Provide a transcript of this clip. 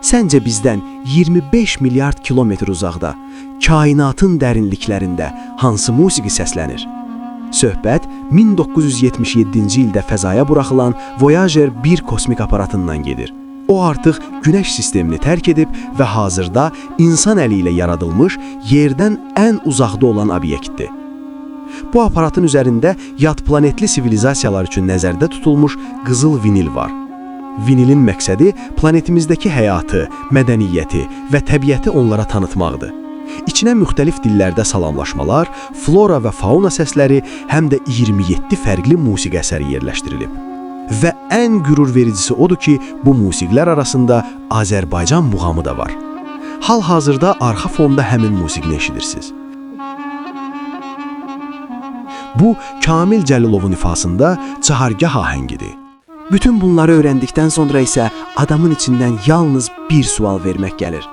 Səncə bizdən 25 milyard kilometr uzaqda, kainatın dərinliklərində hansı musiqi səslənir? Söhbət 1977-ci ildə fəzaya buraxılan Voyager 1 kosmik aparatından gedir. O artıq Günəş sistemini tərk edib və hazırda insan əli ilə yaradılmış yerdən ən uzaqda olan obyektdir. Bu aparatın üzərində yad planetli sivilizasiyalar üçün nəzərdə tutulmuş qızıl vinil var. Vinilin məqsədi planetimizdəki həyatı, mədəniyyəti və təbiəti onlara tanıtmaqdır. İçinə müxtəlif dillərdə salamlaşmalar, flora və fauna səsləri, həm də 27 fərqli musiqi əsəri yerləşdirilib. Və ən qürurvericisi odur ki, bu musiqilər arasında Azərbaycan muğamı da var. Hal-hazırda arxa fonda həmin musiqini eşidirsiniz. Bu, Kamil Cəlilovun ifasında Çahargah ahəngidir. Bütün bunları öyrəndikdən sonra isə adamın içindən yalnız bir sual vermək gəlir.